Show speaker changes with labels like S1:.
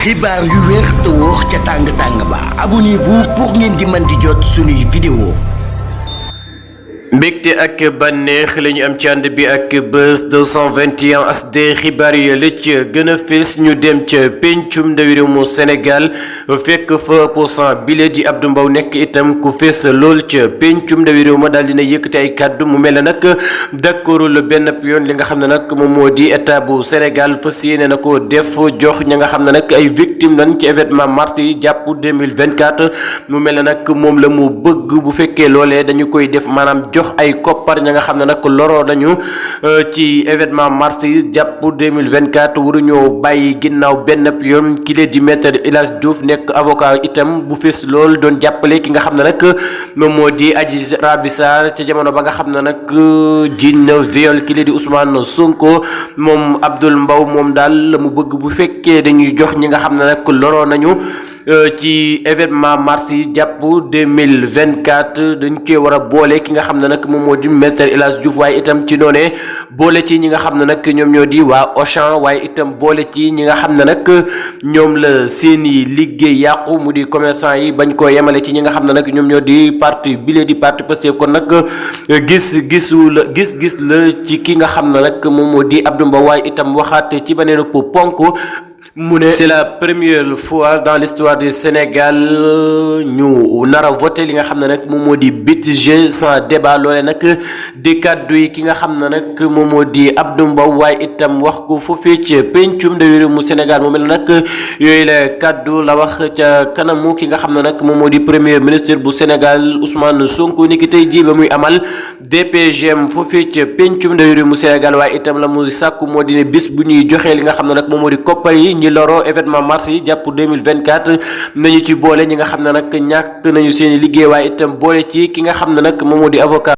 S1: xibaar yu wér te wóor ca tàng ba abonnez-vous pour ngeen di mën di jot suñuy vidéo.
S2: mbégte ak bànneex la ñu am ci ànd bi ak Buzz 221 HD xibaar yi la ci gën a fees ñu dem ca pencum ndawi réew mu Sénégal fekk fa opposant bile di Abdou Mbow nekk itam ku fees lool ca pencum ndawi réew ma daal dina yëkkati ay kàddu mu mel ne nag d'accordul benn yoon li nga xam ne nag moom moo di état bu Sénégal fas yéene na ko def jox ña nga xam ne nag ay victime lañ ci événement mars yi jàpp 2024 mu mel ne nag moom la mu bëgg bu fekkee loolee dañu koy def maanaam jox ay koppar ña nga xam ne nag loroo nañu ci événement mars yi jàpp 2024 waruñoo bàyyi ginnaaw benn yoon ki lee di maître El Hadji Diouf nekk avocat itam bu fees lool doon jàppale ki nga xam ne nag moom moo di Adji Raby Sarr ca jamono ba nga xam ne nag jiiñ na viol ki lee di Ousmane Sonko moom Abdou Mbow moom daal la mu bëgg bu fekkee dañuy jox ñi nga xam ne nag loroo nañu ci événement mars yi jàpp 2024 dañ koy war a boole ki nga xam ne nag moom moo di maître El Hadji Diouf waaye itam ci noonee boole ci ñi nga xam ne nag ñoom ñoo di waa Auchan waaye itam boole ci ñi nga xam ne nag ñoom la seeni liggéey yàqu mu di commerçant yi bañ koo yemale ci ñi nga xam ne nag ñoom ñoo di parti bile di parti Pastef kon nag gis-gis la ci ki nga xam ne nag moom moo di Abdou Mbow waaye itam waxaat ci beneen ponk mu ne c'est la première fois dans l'histoire du Sénégal ñu nar a voté li nga xam ne nag moom moo di budget sans débat loole nag di kàddu yi ki nga xam ne nag moom moo di Abdou Mbow waaye itam wax ko foofee ci pencum ndawi réew mu Sénégal mu mel nag yooyu la kàddu la wax ca kanamu ki nga xam ne nag moom moo di premier ministre bu Sénégal Ousmane Sonko ni ki tey jii ba muy amal DPGM foofee ci pencum ndawi réew mu Sénégal waaye itam la mu sàkku moo di ne bis bu ñuy joxee li nga xam ne nag moom moo di koppar yi ñi loro événement mars yi jàpp 2024 nañu ci boole ñi nga xam ne nag ñàkk nañu seen liggéey waaye itam boole ci ki nga xam ne nag moom moo di avocat